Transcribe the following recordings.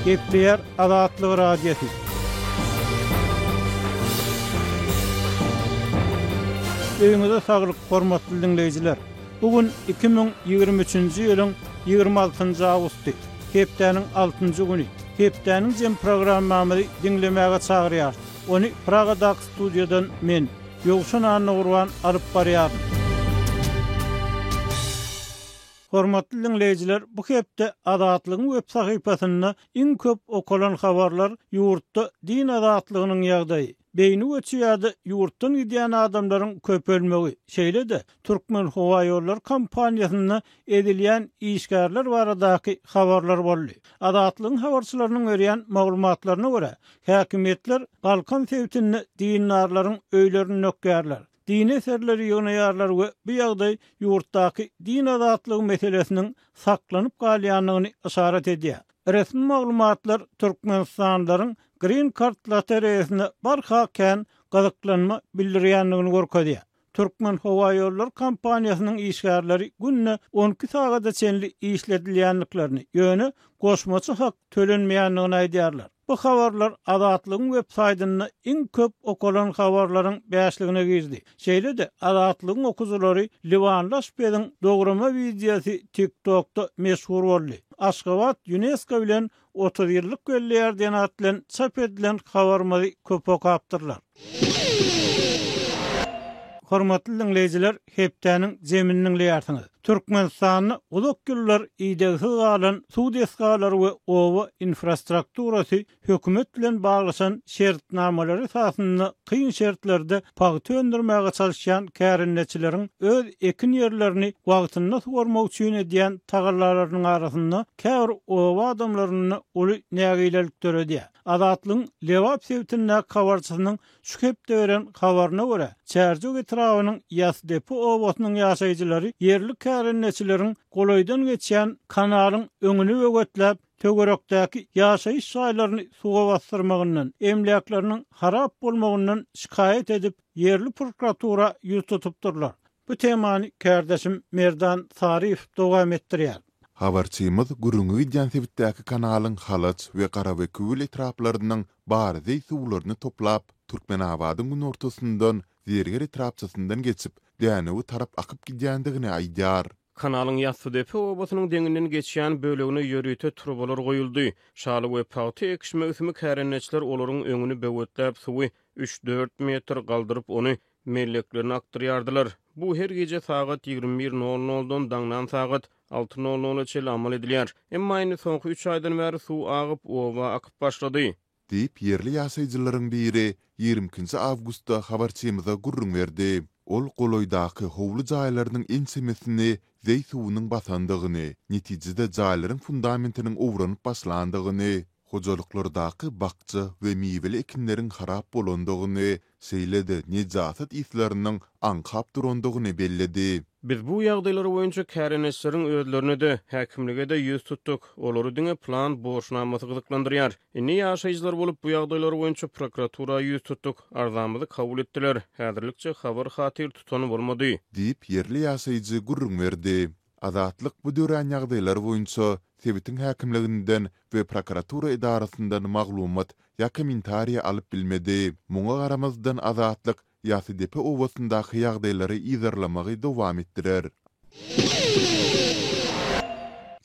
Gepleýär Azatlyk Radiosy. Öýüňize saglyk, hormatly diňleýjiler! Bu gün 2023-nji ýylyň 26-njy awgusty, hepdäniň altynjy güni. Hepdäniň jem programmamyzy diňlemäge çagyrýarys. Ony Pragadaky studiýadan men, Ýowşan Annagurban alyp barýaryn. Hormatly diňleýjiler, bu hepde Azatlygyň web sahypasynda iň köp okalan habarlar ýurtda din azatlygynyň ýagdaýy, beýni göçi ýa-da ýurtdan gidýän adamlaryň köpelmegi, şeýle-de Türkmenhowaýollary kompaniýasynda ezilýän işgärler baradaky habarlar boldy. Azatlygyň habarçylarynyň berýän maglumatlaryna görä, häkimiýetler Balkan sebitinde dindarlaryň öýlerini dökýärler. Dini eserleri ýygnaýarlar we bu ýagdaý ýurtdaky din azatlygy meselesiniň saklanyp galýandygyny yşarat edýär. Resmi maglumatlar türkmenistanlylaryň Green Card lotereýasyna barha kän gyzyklanma bildirýändigini görkezýär. Türkmenhowaýollary kompaniýasynyň işgärleri günde 12 sagada çenli işledilýändiklerini, ýöne goşmaça hak tölenmeýändigini aýdýarlar. Bu habarlar Azatlygyň web saýtynda iň köp okalan habarlaryň bäşligine girdi. Şeýle-de, Azatlygyň okyjylary liwanly aşpeziň dograma wideosy TikTok-da meşhur boldy. Aşgabat Ýunesko bilen 30 ýyllyk belleýär diýen at bilen çap edilen habarymyzy köp okapdyrlar. Hormatly diňleýjiler, hepdäniň jemini diňleýärsiňiz. Türkmenistanda uzak ýyllar idegsiz galan suw desgalary we oba infrastrukturasy hökümet bilen baglaşan şertnamalary esasynda kyn şertlerde pagta öndürmäge çalyşýan kärendeçileriň öz ekin ýerlerini wagtynda suwarmak üçin edýän tagallalarynyň arasynda käbir oba adamlarynda uly nägilelik döredýär. Azatlygyň Lebap sebitindäki habarçysynyň Şu hepde beren habaryna görä, Çärjew etrabynyň Ýasdepe obasynyň ýaşaýjylary ýerli kärendeçileriň golaýdan geçýän kanalyň öňüni böwetläp, töwerekdäki ýaşaýyş jaýlaryny suwa basdyrmagyndan, emläkleriniň harap bolmagyndan şikaýat edip, ýerli prokuratura ýüz tutupdyrlar. Bu temany kärdeşim Merdan Saryýew dowam etdirýär. Habarçymyz gürrüňi gidýän sebitdäki kanalyň Halaç we Garabekewül etraplarynyň bar zeý suwlaryny toplap, Türkmenabadyň günortasyndan, Zerger etrapçasyndan geçip, Dänewe tarap akyp gidýändigini aýdýar. Kanalyň Ýassydepe obasynyň deňinden geçýän bölegine ýörite turbalar goýuldy. Şaly we pagta ekiş möwsümi kärendeçiler olaryň öňüni böwetläp, suwy üç-dört metr galdyryp, ony melleklerine akdyrýardylar. Bu her gije sagat 21 nol noldan daňdan sagat alty nol nola çenli amal edilýär. Emma indi soňky üç aýdan bäri suw agyp, oba akyp başlady. Diýip, ýerli ýaşaýjylaryň biri 22 nji awgustda habarçymyza gürrüň berdi. Ol golaýdaky howly jaýlarynyň ençemesini zeý suwunyň basandygyny, netijede jaýlaryň fundamentiniň owranyp başlandygyny, hojalyklardaky bakja we miweli ekinleriň harap bolandygyny, şeýle-de nejasat yslarynyň aňkap durandygyny belledi. Biz bu ýagdaýlar boýunça kärendeçileriň özlerine-de, häkimlige-de ýüz tutduk. Olary diňe plan borçnamasy gyzyklandyrýar. Indi ýaşaýjylar bolup bu ýagdaýlar boýunça prokuratura ýüz tutduk. Arzamyzy kabul etdiler. Häzirlikçe habar-hatyr tutan bolmady. Diýip, ýerli ýaşaýjy gürrüň berdi. Azatlyk bu dörän ýagdaýlar boýunça sebitiň häkimliginden we prokuratura edarasyndan maglumat ýa kommentariý alyp bilmedi. Muňa garamazdan Azatlyk Ýasydepe obasyndaky ýagdaýlary yzarlamagy dowam etdirer.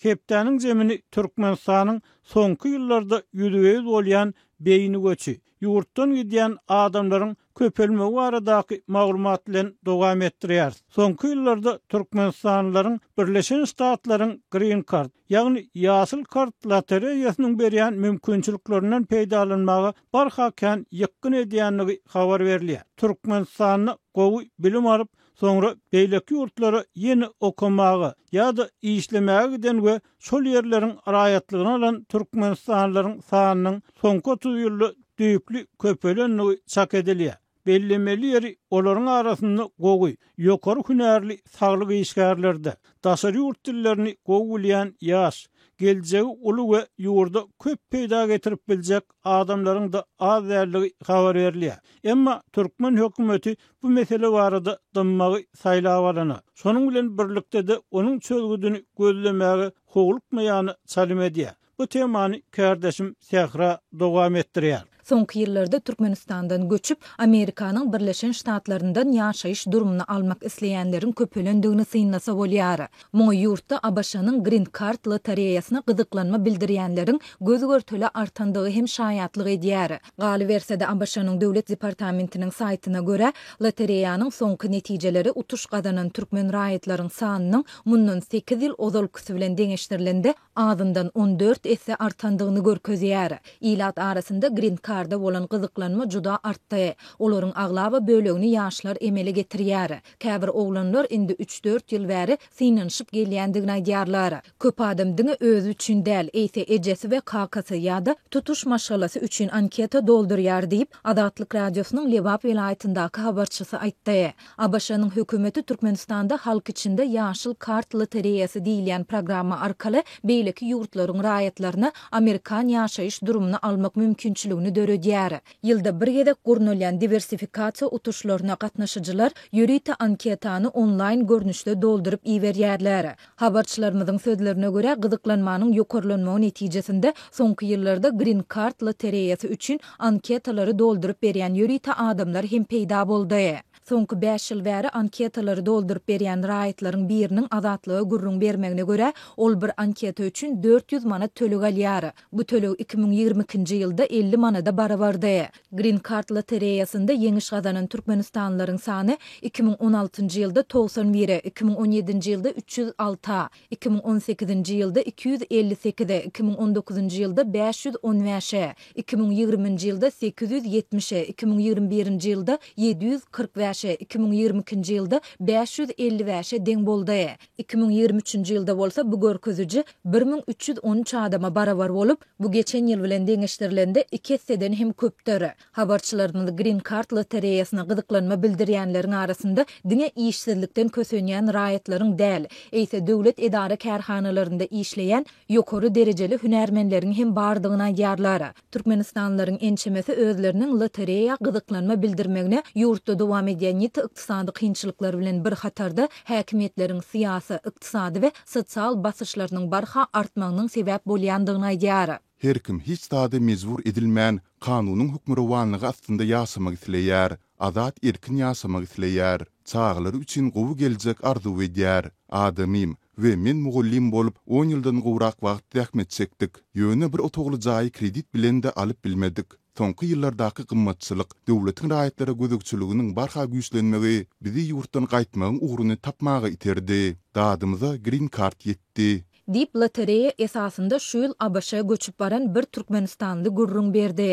Hepdäniň jemini Türkmenistanyň soňky ýyllarda ýüzbe-ýüz bolýan beýni göçi, ýurtdan gidýän adamlaryň köpelmegi baradaky maglumat bilen dowam etdirýäris. Soňky ýyllarda türkmenistanlylaryň Birleşen Ştatlaryň Green Card, ýagny ýaşyl kart lotereýasynyň berýän mümkinçiliklerinden peýdalanmaga barha kän ýykgyn edýändigi habar berilýär. Türkmenistanda gowy bilim alyp, soňra beýleki ýurtlara ýene okamaga ýa-da işlemäge giden we şol ýerleriň raýatlygyny alan türkmenistanlylaryň sanynyň soňky 30 ýylda düýpli köpelendigi çak edilýär. Bellemeli ýeri, olaryň arasynda gowy, ýokary hünärli saglyk işgärleri-de, daşary ýurt dillerini gowy bilýän ýaş, geljegi uly we ýurda köp peýda getirip biljek adamlaryň-da az däldigi habar berilýär. Emma türkmen hökümeti bu mesele barada dymmagy saýlap alana, şonuň bilen birlikde-de onuň çözgüdini gözlemäge howlukmaýana çalym edýär. Bu temany kärdeşim Sähra dowam etdirýär. Soňky ýyllarda Türkmenistandan göçüp, Amerikanyň Birleşen Ştatlaryndan ýaşaýyş durumyny almak isleýänleriň köpelendigini synlasa bolýar. Muňa ýurtda ABŞ-nyň Green Card lotereýasyna gyzyklanma bildirýänleriň göz-görtele artandygy hem şaýatlyk edýär. Galyberse-de, ABŞ-nyň Döwlet departamentiniň saýtyna görä, lotereýanyň soňky netijeleri utuş gazanan türkmen raýatlaryň sanynyň mundan sekiz ýyl ozalkysy bilen deňeşdirilende azyndan 14 esse artandygyny görkezýär. Ilat arasynda Green Card-a bolan gyzyklanma juda artdy. Olaryň aglaba bölegini ýaşlar emele getirýär. Käbir oglanlar indi üç-dört ýyl bäri synanyşyp gelýändigini aýdýarlar. Köp adam diňe özi üçin däl, eýse ejesi we kakasy ýa-da tutuş maşgalasy üçin anketa doldurýar diýip, Azatlyk Radiosynyň Lebap welaýatyndaky habarçysy aýtdy. ABŞ-nyň hökümeti Türkmenistanda halk içinde Ýaşyl kart lotereýasy diýilýän programma arkaly beýleki ýurtlaryň raýatlaryna amerikan ýaşaýyş durumyny almak mümkinçiligini döredýär. Ýylda bir gezek gurnalýan diwersifikasiýa utuşlaryna gatnaşyjylar ýörite anketany onlaýn görnüşde dolduryp iberýärler. Habarçylarymyzyň sözlerine görä, gyzyklanmanyň ýokarlanmagy netijesinde soňky ýyllarda Green Card lotereýasy üçin anketalary dolduryp berýän ýörite adamlar hem peýda boldy. Soňky bäş ýyl bäri anketalary dolduryp berýän raýatlaryň biriniň Azatlyga gürrüň bermegine görä, ol bir anketa üçin 400 manat töleg alýar. Bu töleg 2022-nji ýylda 50 manada barabardy. Green Card lotereýasynda ýeňiş gazanan türkmenistanlylaryň sany 2016-njy ýylda 91-e, 2017-nji ýylda 306-a, 2018-nji ýylda 258-e, 2019-njy ýylda 515-e, 2020-nji ýylda 870-e, 2021-nji ýylda 745-e, 2022-nji ýylda 555-e deň boldy. 2023-nji ýylda bolsa bu görkeziji 1313 adama barabar bolup, bu geçen ýyl bilen deňeşdirilende iki esseden hem köpdür. Habarçylarymyz Green Card lotereýasyna gyzyklanma bildirýänleriň arasynda diňe işsizlikden kösenýän raýatlaryň däl, eýse döwlet edara-kärhanalarynda işleýän ýokary derejeli hünärmenleriň hem bardygyny aýdýarlar. Türkmenistanlylaryň ençemesi özleriniň lotereýa gyzyklanma bildirmegine ýurtda dowam edýän ýiti ykdysady kynçylyklar bilen bir hatarda häkimiýetleriň syýasy, ykdysady we sosial basyşlarynyň barha artmagynyň sebäp bolýandygyny aýdýar. Her kim hiç zada mejbur edilmän, kanunyň hökmürowanlygy astynda ýaşamak isleýär. Azat erkin ýaşamak isleýär. Çagalary üçin gowy geljek arzuw edýär. Adamym we men mugallym bolup on ýyldan gowrak wagt zähmet çekdik. Ýöne bir otagly jaýy kredit bilen-de alyp bilmedik. Soňky ýyllardaky gymmatçylyk, döwletiň raýatlara gözegçiliginiň barha güýçlenmegi bizi ýurtdan gaýtmagyň ugruny tapmaga iterdi. Dadymyza green card ýetdi. Diýip, lotereýa esasynda şu ýyl ABŞ-a göçüp baran bir türkmenistanly gürrüň berdi.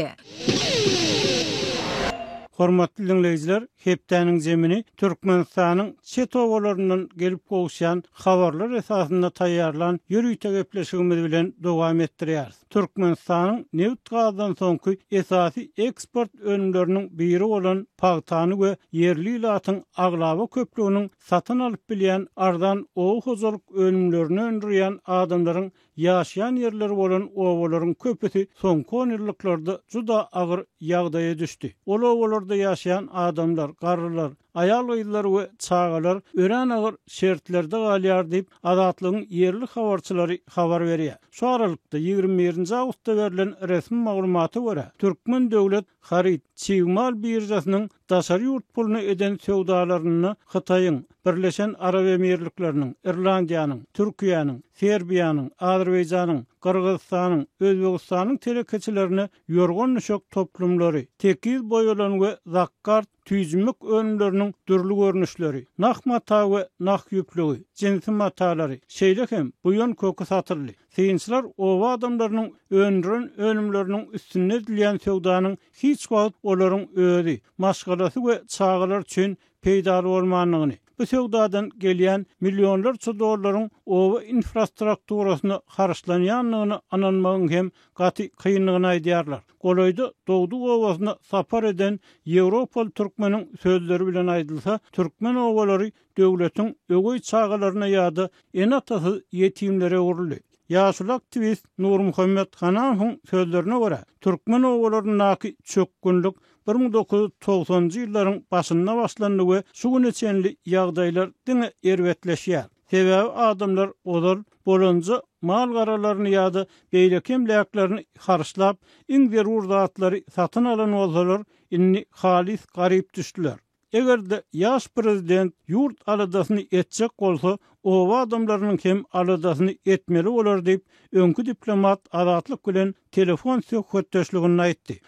Hormatly diňleýjiler, hepdäniň jemini Türkmenistanyň çet obalaryndan gelip gowuşýan habarlar esasynda taýýarlan ýörite gepleşigimiz bilen dowam etdirýäris. Türkmenistanyň nebit-gazdan soňky esasy eksport önümleriniň biri bolan pagtany we ýerli ilatyň aglaba köplüginiň satyn alyp bilýän arzan oba hojalyk önümlerini öndürýän adamlaryň ýaşaýan ýerleri bolan obalaryň köpüsi soňky onýyllyklarda juda agyr ýagdaýa düşdi. Ol obalarda ýaşaýan adamlar, garrylar, aýal-gyzlar we çagalar örän agyr şertlerde galýar diýip, Azatlygyň ýerli habarçylary habar berýär. Şu aralykda, 21 nji awgustda berlen resmi maglumata görä, Türkmen döwlet Haryt, çig mal biržasynyň daşary ýurt puluna eden söwdalarynda Hytaýyň, Birleşen Arap Emirlikleriniň, Irlandiýanyň, Türkiýäniň, Serbiýanyň, Azerbaýjanyň, Gyrgyzystanyň, Özbegistanyň telekeçilerine ýorgan-düşek toplumlary, tekiz boýalan we zakgart tüýjümek önümleriniň dürli görnüşleri, nah mata we nah ýüplügi, jinsi matalary, şeýle hem buýan köki satyldy. Synçylar oba adamlarynyň öndüren önümleriniň üstünde edilýän söwdanyň hiç wagt olaryň özi, maşgalasy we çagalary üçin peýdaly bolmandygyny, bu söwdadan gelýän millionlarça dollaryň oba infrastrukturasyna harçlanýandygyna ynanmagyň hem gaty kyndygyny aýdýarlar. Golaýda dogduk obasyna sapar eden ýewropaly türkmeniň sözleri bilen aýdylsa, türkmen obalary döwletiň öweý çagalaryna ýa-da ene-atasyz ýetimlere öwrüldi. Ýaşuly aktiwist Nurmuhammet Hanamowyň sözlerine görä, türkmen obalaryndaky çökgünlik 1990-njy ýyllaryň başynda başlandy we şu güne çenli ýagdaýlar diňe erbetleşýär. Sebäbi adamlar ozal bolanja mal-garalaryny ýa-da beýleki emläklerini harçlap, iň zerur zatlary satyn alan bolsalar, indi halys garyp düşdüler. Eger-de ýaş prezident ýurt aladasyny etjek bolsa, oba adamlarynyň hem aladasyny etmeli bolar diýip, öňki diplomat Azatlyk bilen telefon söhbetdeşliginde aýtdy.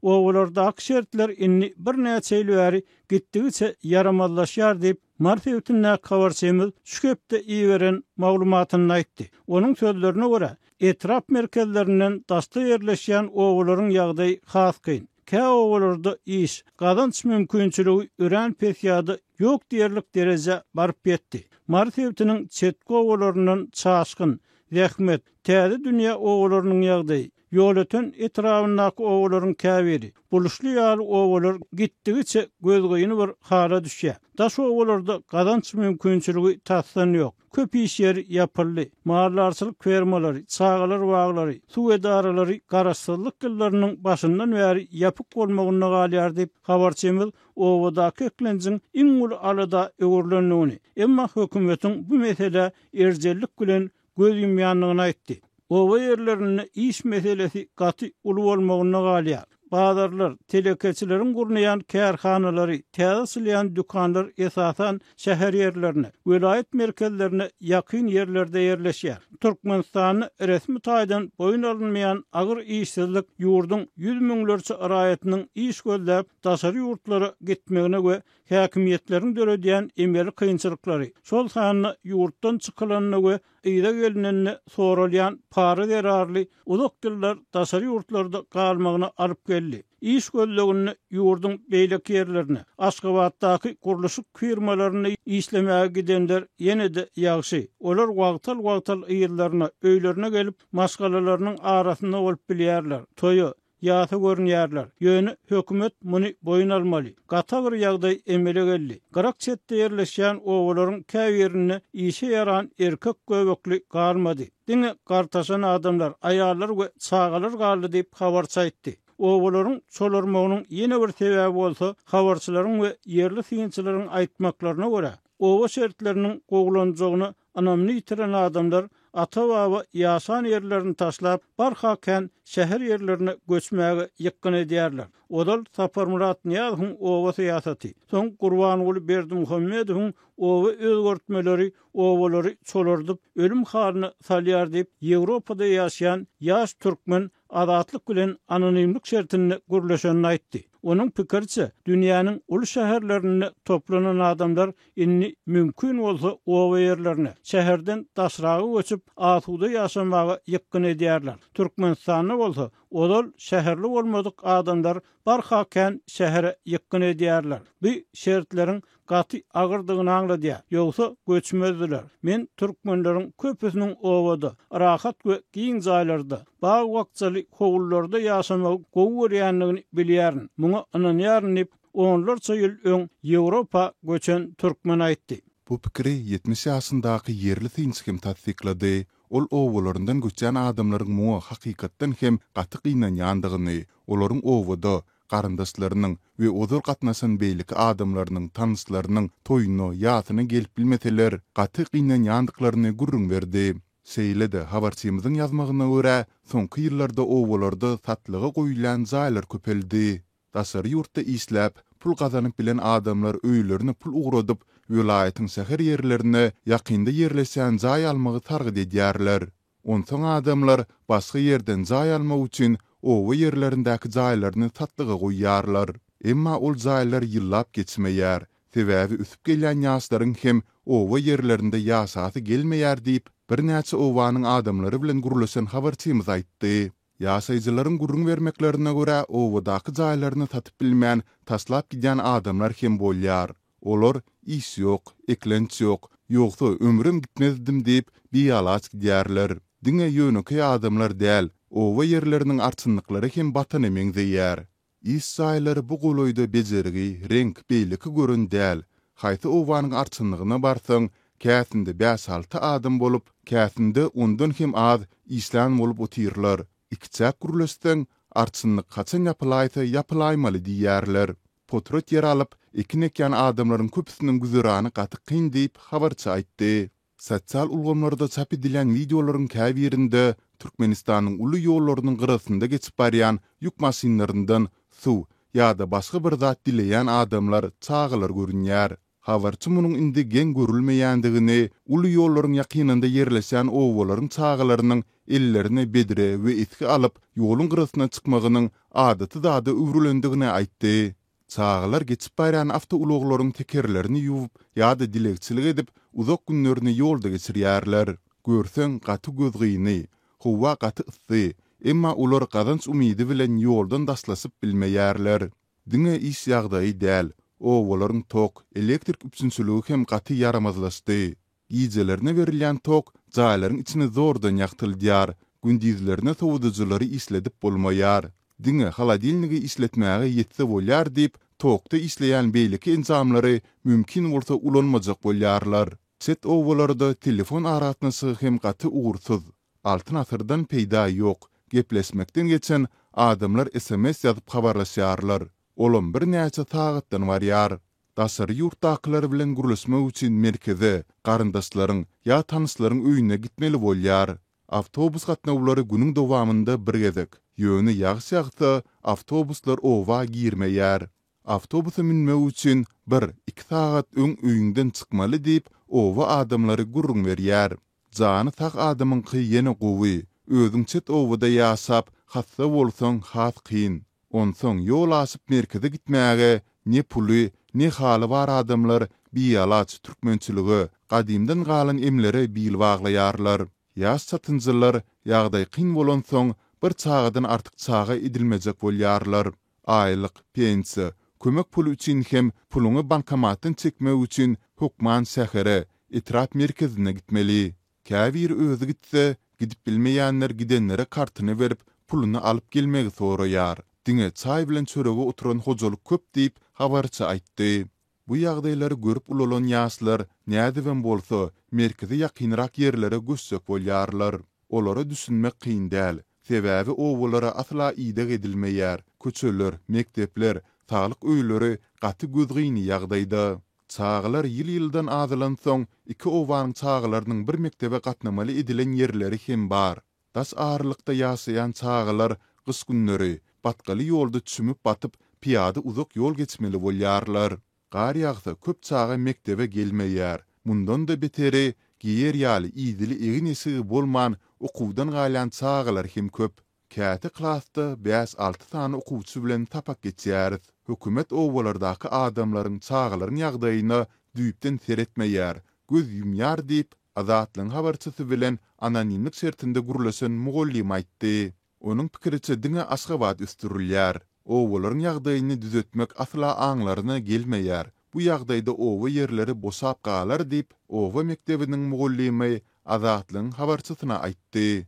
Obalardaky şertler indi birnäçe ýyl bäri gitdigiçe ýaramazlaşýar diýip, Mary sebitindäki habarçymyz şu hepde iberen maglumatynda aýtdy. Onuň sözlerine görä, etrap merkezlerinden daşda ýerleşýän obalaryň ýagdaýy has kyn. Kä obalarda iş, gazanç mümkinçiligi örän pes ýa-da ýok diýerlik derejä baryp ýetdi. Mary sebitiniň çetki obalaryndan Çaşgyn, Zähmet, Täze dünýä obalarynyň ýagdaýy, Ýolöten etrabyndaky obalaryň käbiri, Buluşly ýaly obalar gitdigiçe gözgyny bir hala düşýär. Daş obalarda gazanç mümkinçiligi tasdan ýok. Köp iş ýeri ýapyldy. Maldarçylyk fermalary, çagalar baglary, suw edaralary garaşsyzlyk ýyllarynyň başyndan bäri ýapyk bolmagynda galýar diýip, habarçymyz obadaky eklenjiň iň uly alada öwrülendigini, emma hökümetiň bu meselä erjellik bilen göz ýumýandygyny aýtdy. Oba ýerlerinde iş meselesi gaty uly bolmagynda galýar. Bazarlar, telekeçileriň gurnaýan kärhanalary, täze açylýan dükanlar esasan şäher ýerlerine, welaýat merkezlerine ýakyn ýerlerde ýerleşýär. Türkmenistanda resmi taýdan boýun alynmaýan agyr işsizlik ýurduň ýüz müňlerçe raýatynyň iş gözläp daşary ýurtlara gitmegine we häkimiýetleriň döredýän emeli kynçylyklary, şol sanda ýurtdan çykylanda we yza gelinende soralýan para zerarly uzak ýyllar daşary ýurtlarda galmagyna alyp geldi. Iş gözleginde ýurduň beýleki ýerlerine, Aşgabatdaky gurluşyk firmalarynda işlemäge gidenler ýene-de ýagşy. Olar wagtal-wagtal yzlaryna, öýlerine gelip, maşgalalarynyň arasynda bolup bilýärler, toýa, ýasa görünýärler. Ýöne hökümet muny boýun almaly. Gaty agyr ýagdaý emele geldi. Gyrak çetde ýerleşýän obalaryň käbirinde işe ýaran erkek göbekli galmady. Diňe gartaşan adamlar, aýallar we çagalar galdy diýip, habarçy aýtdy. Obalaryň çolarmagynyň ýene bir sebäbi bolsa, habarçylaryň we ýerli synçylaryň aýtmaklaryna görä, oba şertleriniň gowulanjagyna ynamyny ýitiren adamlar ata-baba ýaşan ýerlerini taşlap, barha kän şäher ýerlerine göçmäge ýykgyn edýärler. Ozal Saparmyrat Nyýazowyň oba syýasaty, soň Gurbanguly Berdimuhamedowyň oba özgertmeleri obalary çolardyp, ölüm halyna salýar diýip, Ýewropada ýaşaýan ýaş türkmen Azatlyk bilen anonimlik şertinde gürleşenini aýtdy. Onuň pikiriçe, dünýäniň uly şäherlerinde toplanan adamlar indi mümkin bolsa oba ýerlerine, şäherden daşraga göçüp, asuda ýaşamaga ýykgyn edýärler. Türkmenistanda bolsa, ozal şäherli bolmadyk adamlar barha kän şähere ýykgyn edýärler. Bu şertleriň gaty agyrdygyny aňladýar. Ýogsa göçmezdiler. Men türkmenleriň köpüsiniň obada, rahat we giň jaýlarda, bag-bakjaly howlularda ýaşamagy gowy görýändigini bilýärin, muňa ynanýaryn diýip, onlarça ýyl öň Ýewropa göçen türkmen aýtdy. Bu pikiri 70 ýaşyndaky ýerli synçy hem tassyklady. Ol obalaryndan göçýän adamlaryň muňa hakykatdan hem gaty gynanýandygyny, olaryň obada, garyndaşlarynyň we ozal gatnaşan beýleki adamlarynyň, tanyşlarynyň toýuna, ýasyna gelip bilmeseler, gaty gynanýandyklaryny gürrüň berdi. Şeýle-de, habarçymyzyň ýazmagyna görä, soňky ýyllarda obalarda satlyga goýulýan jaýlar köpeldi. Daşary ýurtda işläp, pul gazanyp bilen adamlar öýlerine pul ugradyp, welaýatyň şäher ýerlerine ýakynda ýerleşýän jaý almagy sargyt edýärler. Onsoň adamlar başga ýerden jaý almak üçin oba ýerlerindäki jaýlaryny satlyga goýýarlar. Emma ol jaýlar ýyllap geçmeýär. Sebäbi ösüp gelýän ýaşlaryň hem oba ýerlerinde ýaşasy gelmeýär diýip, birnäçe obanyň adamlary bilen gürleşen habarçymyz aýtdy. Ýaşaýjylaryň gürrüň bermeklerine görä, obadaky jaýlaryny satyp bilmän, taşlap gidýän adamlar hem bolýar. Olar, Iş ýok, eklenç ýok, ýogsa ömrüm gitmezdim diýip, bialaç gidýärler. Diňe ýönekeý adamlar däl, oba ýerleriniň arçynlyklary hem batana meňzeýär. Iş jaýlary bu golaýda bejergi, reňk, beýleki gören däl. Haýsy obanyň arçynlygyna barsaň, käsinde bäş-alty adam bolup, käsinde ondan hem az işlän bolup otyrlar. Ikiçäk gürleşseň, arçynlyk haçan ýapylaýsa ýapylaýmaly diýýärler. Potrat ýer alyp, Ekin ekýän adamlaryň köpüsiniň güzerany gaty kyn diýip, habarçy aýtdy. Sosial ulgamlarda çap edilýän wideolaryň käbirinde Türkmenistanyň uly ýollarynyň gyrasynda geçip barýan ýük maşynlaryndan suw ýa-da başga bir zat dileýän adamlar, çagalar görünýär. Habarçy munuň indi geň görülmeýändigini, uly ýollaryň ýakynynda ýerleşýän obalaryň çagalarynyň ellerine bedre we esgi alyp, ýoluň gyrasyna çykmagynyň adaty zada öwrülendigini aýtdy. Çagalar geçip barýan awtoulaglaryň tekerlerini ýuwup ýa-da dilegçilik edip, uzak günlerini ýolda geçirýärler. Görseň, gaty gözgyny. Howa gaty yssy. Emma olar gazanç umydy bilen ýoldan daşlaşyp bilmeýärler. Diňe iş ýagdaýy däl, obalaryň tok, elektrik üpjünçiligi hem gaty ýaramazlaşdy. Gijelerine berilýän tok jaýlaryň içini zordan ýagtyldýar, gündizlerine sowadyjylary işledip bolmaýar. Diňe holodilnigi işletmäge ýetse bolýar diýip, tokda işleýän beýleki enjamlary mümkin bolsa ulanmajak bolýarlar. Çet obalarda telefon aragatnaşygy hem gaty ugursyz. Altyn asyrdan peýda ýok, gepleşmekden geçen adamlar sms ýazyp habarlaşýarlar. Olam birnäçe sagatdan barýar. Daşary ýurtdakylar bilen gürleşmek üçin merkeze, garyndaşlaryň ýa tanyşlaryň öýüne gitmeli bolýar. Awtobus gatnawlary günüň dowamynda bir gezek. Ýöne ýagyş ýagsa, awtobuslar oba girmeýär. Awtobusa münmek üçin bir, iki sagat öň öýüňden çykmaly diýip, oba adamlary gürrüň berýär. Jany sag adamyňky ýene gowy, özüň çet obada ýaşap, hassa bolsaň has kyn. Onsoň ýol aşyp merkeze gitmäge ne puly, ne haly bar adamlar bialaç türkmençilige, gadymdan galan emlere bil baglaýarlar. Ýaş çatynjylar ýagdaý kyn bolansoň bir çagadan artyk çaga edilmejek bolýarlar. Aýlyk, pensiýa, kömek puly üçin hem puluňy bankomatdan çekmek üçin hökman şähere, etrap merkezine gitmeli. Käbiri özi gitse, gidip bilmeýänler gidenlere kartyny berip, puluny alyp gelmegi soraýar. Diňe çaý bilen çörege oturan hojalyk köp diýip, habarçy aýtdy. Bu ýagdaýlary görüp ulalan ýaşlar, nädibem bolsa, merkeze ýakynrak ýerlere göçjek bolýarlar. Olara düşünmek kyn däl. Sebäbi obalara asla ideg edilmeýär, köçeler, mekdepler, saglyk öýleri gaty gözgyny ýagdaýda. Çagalar ýyl-ýyldan azalansoň, iki obanyň çagalarynyň bir mekdebe gatnamaly edilen ýerleri hem bar. Daş aralykda ýaşaýan çagalar gyş günleri batgaly ýolda çümüp-batyp, pyýada uzak ýol geçmeli bolýarlar. Gar ýagsa köp çaga mekdebe gelmeýär. Mundan-da beteri, geýer ýaly idili egin-eşigi bolman okuwdan galýan çagalar hem köp. Käte klasda bäş-alty sany okuwçy bilen sapak geçýäris. Hökümet obalardaky adamlaryň, çagalaryň ýagdaýyna düýpden seretmeýär, göz ýumýar diýip, Azatlygyň habarçysy bilen anonimlik şertinde gürleşen mugallym aýtdy. Onuň pikiriçe diňe Aşgabat ösdürilýär. Obalaryň ýagdaýyny düzetmek asla aňlaryna gelmeýär. Bu ýagdaýda oba ýerleri boşap galar diýip, oba mekdebiniň mugallymy Azatlygyň habarçysyna aýtdy.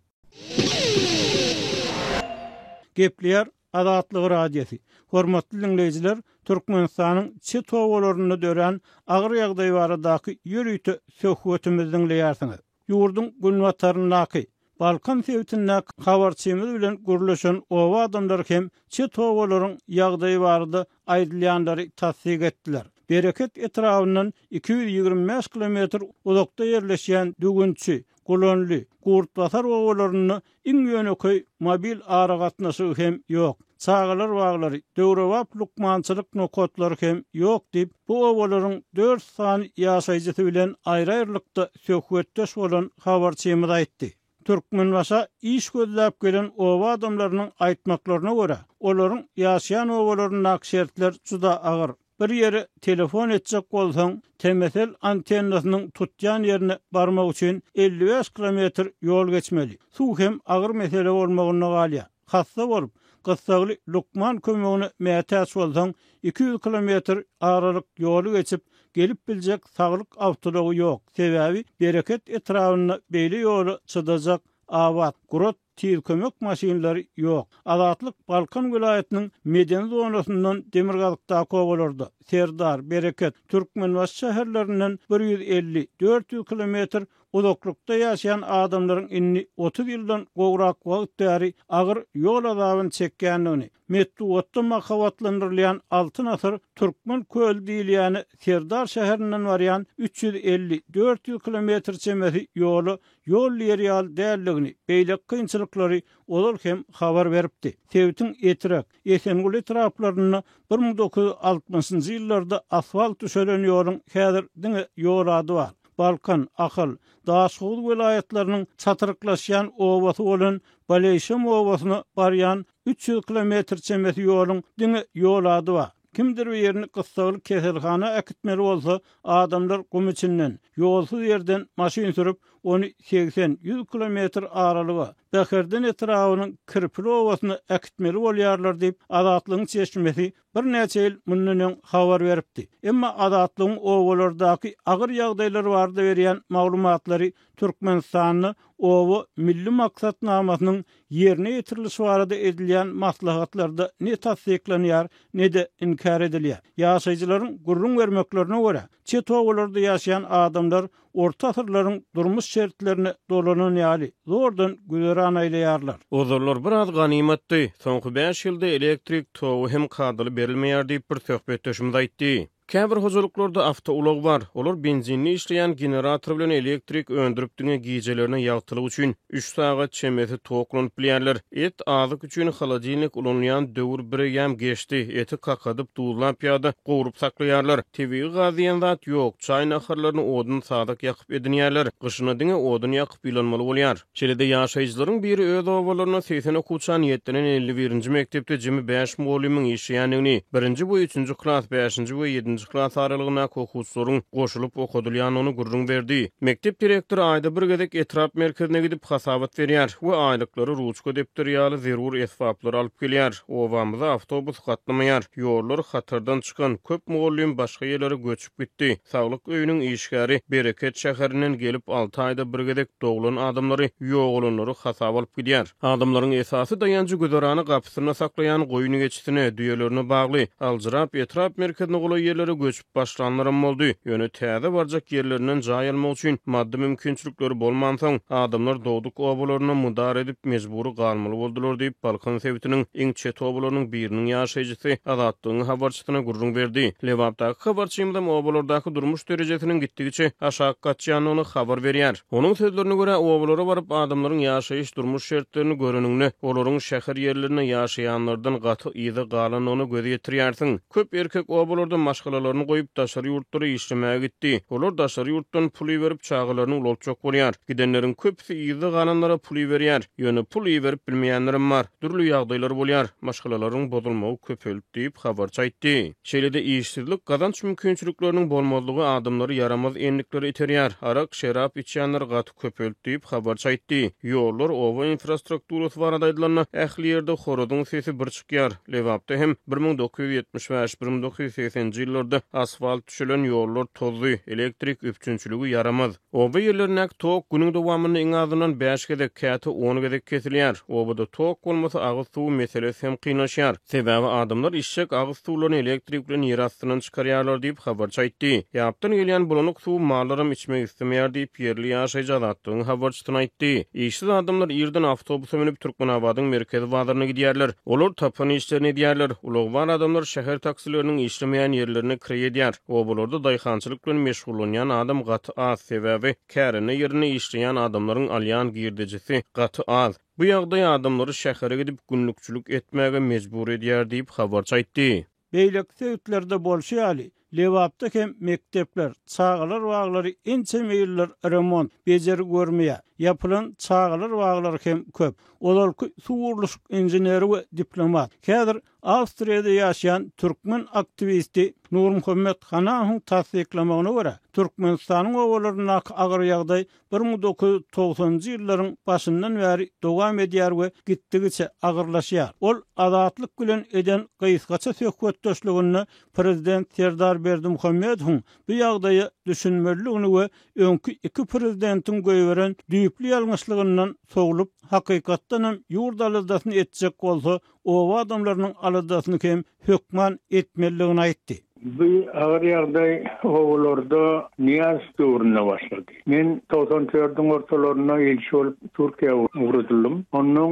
Gepleýär Azatlyk Radiosy. Hormatly diňleýjiler, Türkmenistanyň çet obalarynda dörän agyr ýagdaý baradaky ýörite söhbetimizi diňleýärsiňiz. Ýurduň günbataryndaky, Balkan sebitindäki habarçymyz bilen gürleşen oba adamlary hem çet obalaryň ýagdaýy barada aýdylýanlary tassyk etdiler. Bereket etrabyndan 225 kilometr uzakda ýerleşýän Düwünçi, Gulanly, Gurtbasar obalarynda iň ýönekeý mobil aragatnaşygy hem ýok. Çagalar baglary, döwrebap lukmançylyk nokatlary hem ýok diýip, bu obalaryň dört sany ýaşaýjysy bilen aýry-aýrylykda söhbetdeş bolan habarçymyz aýtdy. Türkmenbaşa iş gözläp gelen oba adamlarynyň aýtmaklaryna görä, olaryň ýaşaýan obalaryndaky şertler juda agyr. Bir ýere telefon etjek bolsaň, TMSL antennasynyň tutýan ýerine barmak üçin 55 kilometr ýol geçmeli. Suw hem agyr mesele bolmagynda galýar. Hassa bolup, gyssagly lukman kömegine mätäç bolsaň, 200 kilometr aralyk ýoly geçip, gelip biljek saglyk awtoulagy ýok. Sebäbi Bereket etrabynda beýle ýola çydajak abat, gurat. Tiz kömek maşynlary ýok. Azatlyk Balkan welaýatynyň medeni zonasyndan demirgazykdaky obalarda, Serdar, Bereket, Türkmenbaşy şäherlerinden 150, 400 kilometr uzaklykda ýaşaýan adamlaryň indi 30 ýyldan gowrak wagt bäri agyr ýol azabyny çekýändigini, metbugatda mahabatlandyrylýan Altyn asyr Türkmen köli diýilýäne Serdar şäherinden barýan 350, 400 kilometr çemesi ýola ýol diýer ýaly däldigini, beýleki kynçylyklary ozal hem habar beripdi. Sebitiň Etrek, Esenguly etraplarynda 1960-njy ýyllarda asfalt düşelen ýoluň häzir diňe ýol ady bar. Balkan, Ahal, Daşhowuz welaýatlarynyň çatryklaşýan obasy bolan Baleýşem obasyna barýan 300 kilometr çemesi ýoluň diňe ýol ady bar. Kimdir birini gyssagly keselhana äkitmeli bolsa, adamlar gum içinden, ýolsuz ýerden maşyn sürüp, ony 80, 100 kilometr aralyga, Bäherden etrabynyň Kirpili obasyna äkitmeli bolýarlar diýip, Azatlygyň çeşmesi birnäçe ýyl mundan öň habar beripdi. Emma Azatlygyň obalardaky agyr ýagdaýlar barada berýän maglumatlary Türkmenistanda Oba milli maksatnamasynyň ýerine ýetirilişi barada edilýän maslahatlarda ne tassyklanýar, ne-de inkär edilýär. Ýaşaýjylaryň gürrüň bermeklerine görä, çet obalarda ýaşaýan adamlar orta asyrlaryň durmuş şertlerine dolanan ýaly, zordan güzeran aýlaýarlar. Ozallar biraz ganymatdy. Soňky bäş ýylda elektrik togy hem kadaly berilmeýär diýip, bir söhbetdeşimiz aýtdy. Käbir hojalyklarda awtoulag bar. Olar benzinli işleýän generator bilen elektrik öndürip diňe gijelerine ýagtylyk üçin üç sagat çemesi tok ulanyp bilýärler. Et azyk üçin holodilnik ulanylýan döwür bireýýäm geçdi. Eti kakadyp, duzlap ýa-da gowrup saklaýarlar. Tebigy gaz diýen zat ýok. Çaý-naharlaryny odun-sazak ýakyp edinýärler. Gyşyna diňe odun ýakyp ýylanmaly bolýar. Şeýle-de ýaşaýjylaryň biri öz obalarynda 80 okuwça niýetlenen 51-nji mekdepde jemi bäş mugallymyň işleýändigini, birinji we üçünji klas, bäşinji we ýedinji klas aralygyndaky okuwçylaryň goşulyp okadylýandygyny gürrüň berdi. Mekdep direktory aýda bir gezek etrap merkezine gidip hasabat berýär we aýlyklary, ruçka, depder ýaly zerur esbaplary alyp gelýär. Obamyza awtobus gatnamaýar, ýollar hatardan çykan, köp mugallym başga ýerlere göçüp gitdi. Saglyk öýüniň işgäri Bereket şäherinden gelip, alty aýda bir gezek doglan adamlary, ýogalanlary hasaba alyp gidýär. Adamlaryň esasy daýanjy güzerany gapysynda saklaýan goýun-geçisine, düýelerine bagly. Aljyrap, etrap merkezine golaý ýerlere göçüp başlanlaram boldy. Ýöne täze barjak ýerlerinden jaý almak üçin maddy mümkinçilikleri bolmansoň, adamlar dogduk obalarynda mydar edip, mejbury galmaly boldular diýip, Balkan sebitiniň iň çet obalarynyň biriniň ýaşaýjysy Azatlygyň habarçysyna gürrüň berdi. Lebapdaky habarçymyzam obalardaky durmuş derejesiniň gitdigiçe aşak gaçýandygyny habar berýär. Onuň sözlerine görä, obalara baryp, adamlaryň ýaşaýyş-durmuş şertlerini göreniňde, olaryň şäher ýerlerinde ýaşaýanlardan gaty yza galandygyna göz ýetirýärsiň. Köp erkek obalarda maşgalalaryny goýup, daşary ýurtlara işlemäge gitdi. Olar daşary ýurtdan pul iberip, çagalaryny ulaltjak bolýar. Gidenleriň köpüsi yzda galanlara pul iberýär. Ýöne pul iberip bilmeýänlerem bar. Dürli ýagdaýlar bolýar. Maşgalalaryň bozulmagy köpeldi diýip, habarçy aýtdy. Şeýle-de işsizlik, gazanç mümkinçilikleriniň bolmazlygy adamlary ýaramaz endiklere iterýär. Arak, şerap içýänler gaty köpeldi diýip, habarçy aýtdy. Ýollar, oba infrastrukturasy barada aýdylanda, ähli ýerde horazyň sesi bir çykýar. Lebapda hem 1975, 1980-nji ýyllarda asfalt düşelen ýollar tozdy, elektrik üpjünçiligi ýaramaz. Oba ýerlerindäki tok günüň dowamynda iň azyndan bäş gezek, käte on gezek kesilýär. Obada tok bolmasa, agyz suwy meselesi hem kynlaşýar. Sebäbi adamlar içjek agyz suwlaryny elektrik bilen ýer astyndan çykarýarlar diýip, habarçy aýtdy. Ýapdan gelýän bulanyk suwy mallaram içmek islemeýär diýip, ýerli ýaşaýjy Azatlygyň habarçysyna aýtdy. Işsiz adamlar irden awtobusa münüp, Türkmenabadyň merkezi bazaryna gidýärler. Olar tapan işlerini edýärler. Ulagy bar adamlar şäher taksileriniň işlemeýän ýerlerine kireý edýär. Obalarda daýhançylyk bilen meşgullanýan adam gaty az, sebäbi kärende ýerinde işleýän adamlaryň alýan girdejisi gaty az. Bu ýagdaý adamlary şähere gidip günlükçilik etmäge mejbur edýär diýip, habarçy aýtdy. Beýleki sebitlerde bolşy ýaly, Lebapda hem mekdepler, çagalar baglary ençeme ýyldyr remont, bejergi görmeýär. Ýapylan çagalar baglary hem köp. Ozalky suw gurluşyk inženeri we diplomat, häzir Awstriýada ýaşaýan türkmen aktiwisti Nurmuhammet Hanahowyň tassyklamagyna görä, Türkmenistanyň obalaryndaky agyr ýagdaý 1990-njy ýyllaryň başyndan bäri dowam edýär we gitdigiçe agyrlaşýar. Ol Azatlyk bilen eden gysgaça söhbetdeşliginde prezident Serdar Berdimuhamedowyň bu ýagdaýa düşünmelidigini we öňki iki prezidentiň goýberen düýpli. düýpli ýalňyşlygyndan sowlup, hakykatdanam ýurt aladasyny etjek bolsa, oba adamlarynyň aladasyny hem hökman etmelidigini aýtdy. Bu agyr ýagdaý obalarda Nyýazow döwründe başlady. Men 90 dördüň ortalarynda ilçi bolup Türkiýä ugradyldym. Onnoň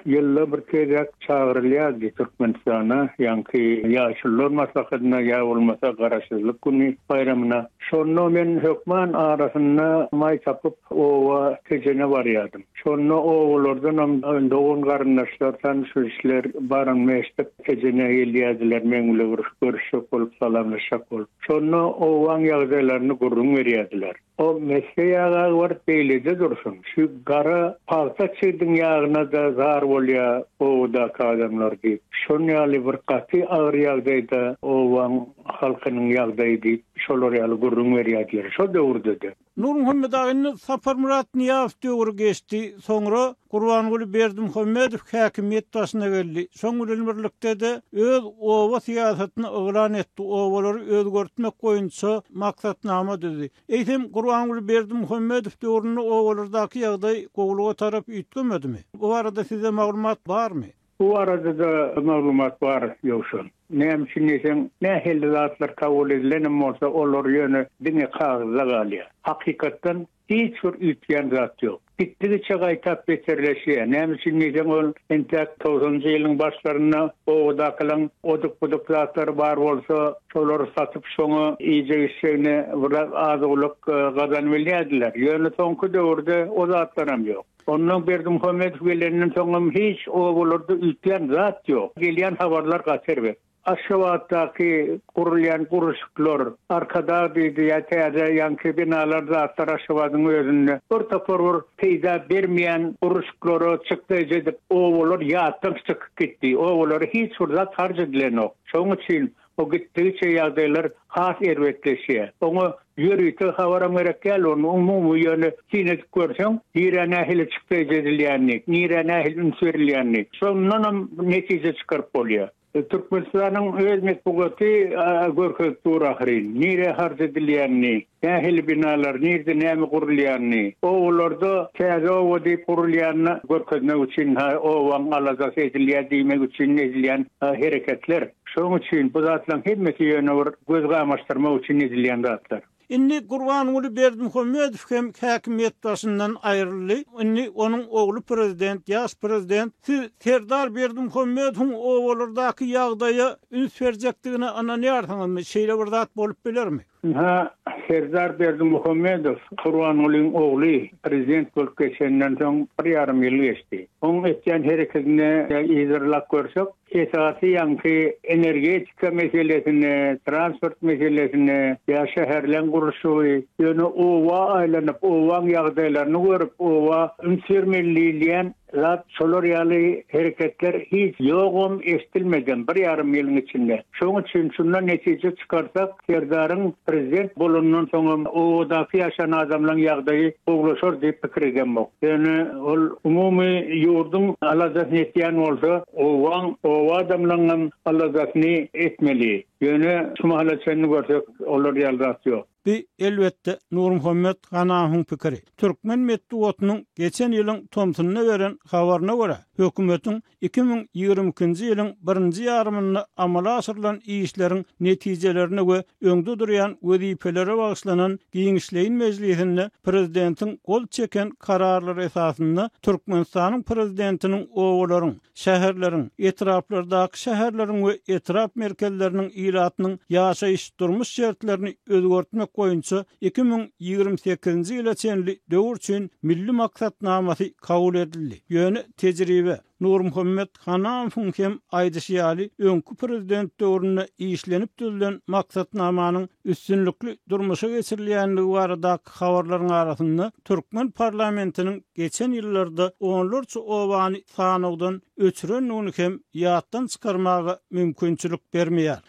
ýylda bir gezek çagyrylýardy Türkmenistana, ýaňky Ýaşulular maslahatyna ýa bolmasa Garaşsyzlyk güni baýramyna. Şonda men hökman arasynda maý tapyp oba Tejene barýardym. Şonda obalardanam dogan-garyndaşlar, tanyş-bilişler baranymy eşidip Tejene gelýärdiler, meň bile bir görüşjek bolup, salamlaşjak bolup. Şonda obaň ýagdaýlaryny gürrüň berýärdiler. O mesge ýaga baryp beýlede dursun, şu gara pagta çigdiň ýagyna-da zar bolýa obadaky adamlar diýip, şon ýaly bir gaty agyr ýagdaýda obaň halkynyň ýagdaýy diýip, şolar ýaly gürrüň berýärdiler şo döwürde-de. Nurmuhammet aga indi Saparmyrat Nyýazow döwri geçdi, soňra Gurbanguly Berdimuhamedow häkimiýet başyna geldi. Şoň bilen birlikde-de öz oba syýasatyny yglan etdi, obalary özgertmek boýunça maksatnama düzdi. Eýsem, Gurbanguly Berdimuhamedow döwründe obalardaky ýagdaý gowulyga tarap üýtgemedimi? Bu barada sizde maglumat barmy? Bu barada-da maglumat bar, Ýowşan. Näme üçin diýseň, nähili zatlar kabul edilenem bolsa, olar ýöne diňe kagyzda galýar. Hakykatdan Hiç bir üýtgän zat ýok. Gitdigiçe gaýtap beterleşýär. Näme üçin diýseň ol entäk togsanynjy ýylyň başlarynda obadakylaň oduk-buduk zatlary bar bolsa, şolary satyp şoňa iýjek-içjegine biraz az-owlak gazanybilýärdiler. Ýöne soňky döwürde o zatlaram ýok. Ondan Berdimuhamedow gelenden soňam hiç obalarda üýtgän zat ýok. Gelýän habarlar gaty erbet. Aşgabatdaky gurulýan gurluşyklar, Arkadag diýdi ýa täze ýaňky binalar zatlar Aşgabadyň özünde bir topar bir peýda bermeýän gurluşyklara çykdaýjy edip obalar ýatdan çykyp gitdi. Obalara hiç bir zat harç edilenok. Şonuň üçin o gitdigiçe ýagdaýlar has erbetleşýär. Oňa ýörite habaram gerek däl, ony umumy ýöne syn edip görseň, nirä nähili çykdaýjy edilýänini, nirä nähili üns berilýänini, şondanam netije çykaryp bolýar. Türkmenistanyň öz metbugaty görkezip dur ahyryn, nirä harç edilýänini, nähili binalar, nirde näme gurulýanyny. Obalarda täze oba diýip gurulýanyny görkezmek üçin, obaň aladasy edilýär diýmek üçin edilýän hereketler. Şonuň üçin bu zatlaryň hemmesi ýöne bir göz gamaşdyrmak üçin edilýän zatlar. Indi Gurbanguly Berdimuhamedow hem häkimiýet başyndan aýryldy. Indi onuň ogly prezident, ýaş prezident. Siz Serdar Berdimuhamedowyň obalardaky ýagdaýa üns berjekdigine ynanýarsyňyzmy? Şeýle bir zat bolup bilermi? Ynha, Serdar Berdimuhamedow, Gurbangulyň ogly prezident bolup geçeninden soň bir ýarym ýyl geçdi. Onuň etýän herekedini yzarlap görsek, Esasy ýaňky energetika meselesine, transport meselesine ýa şäherleň gurluşygy, ýöne oba aýlanyp, obaň ýagdaýlaryny görüp, oba üns bermeli diýilýän zat şolar ýaly hereketler hiç ýogam, eşdilmedem bir ýarym ýylyň içinde. Şoň üçin şundan netije çykarsak, Serdaryň prezident bolanyndan soňam obadaky ýaşan adamlaň ýagdaýy gowulaşar diýip pikir edemok. Ýöne ol umumy ýurduň aladasyny etýän bolsa, obaň, oba adamlaňam aladasyny etmeli. Ýöne şu mahala çenli görsek olar ýaly zat ýok. Bu, elbetde, Nurmuhammet Ganawyň pikiri. Türkmen metbugatynyň geçen ýylyň tomsunda beren habaryna görä, hökümetiň 2022-nji ýylyň birinji ýarymynda amala aşyrylan işleriň netijelerine we öňde durýan wezipelere bagyşlanan giňişleýin mejlisinde Prezidentiň gol çeken Kararlary esasynda Türkmenistanyň Prezidentiniň obalaryň, şäherleriň, etraplardaky şäherleriň we etrap merkezleriniň ilatynyň ýaşaýyş-durmuş şertlerini özgertmek boýunça 2028-nji ýyla çenli döwür üçin Milli maksatnamasy kabul edildi. Ýöne tejribe, Nurmuhammet Hanamowyň hem aýdyşy ýaly, öňki prezident döwründe işlenip düzülen maksatnamanyň üstünlikli durmuşa geçirilýändigi baradaky habarlaryň arasynda türkmen parlamentiniň geçen ýyllarda onlarça obany sanawdan öçürendigini hem ýatdan çykarmaga mümkinçilik bermeýär.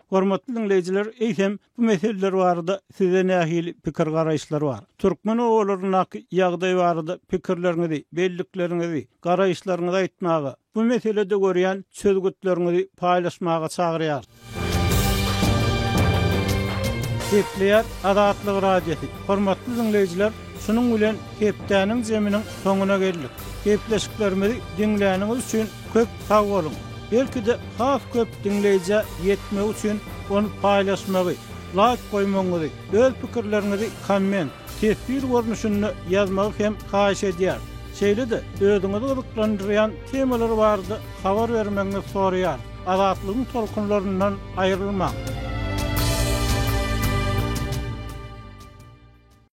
Hormatly diňleýjiler, eýsem, bu meseleler barada sizde nähili pikir-garaýyşlar bar? Türkmen obalaryndaky ýagdaý barada pikirleriňizi, bellikleriňizi, garaýyşlaryňyzy aýtmaga, bu meselede görýän çözgütleriňizi paýlaşmaga çagyrýarys. Gepleýär Azatlyk Radiosy. Hormatly diňleýjiler, şunuň bilen hepdäniň zeminiň soňuna geldik. Gepleşiklerimizi diňläniňiz üçin köp sag boluň! Belki-de has köp diňleýjä ýetmegi üçin ony paýlaşmagy, laýk goýmagyňyzy, öz pikirleriňizi komment, teswir görnüşinde ýazmagy hem haýyş edýäris. Şeýle-de özüňizi gyzyklandyrýan temalar barada habar bermegiňizi soraýarys. Azatlygyň tolkunlaryndan aýrylmaň!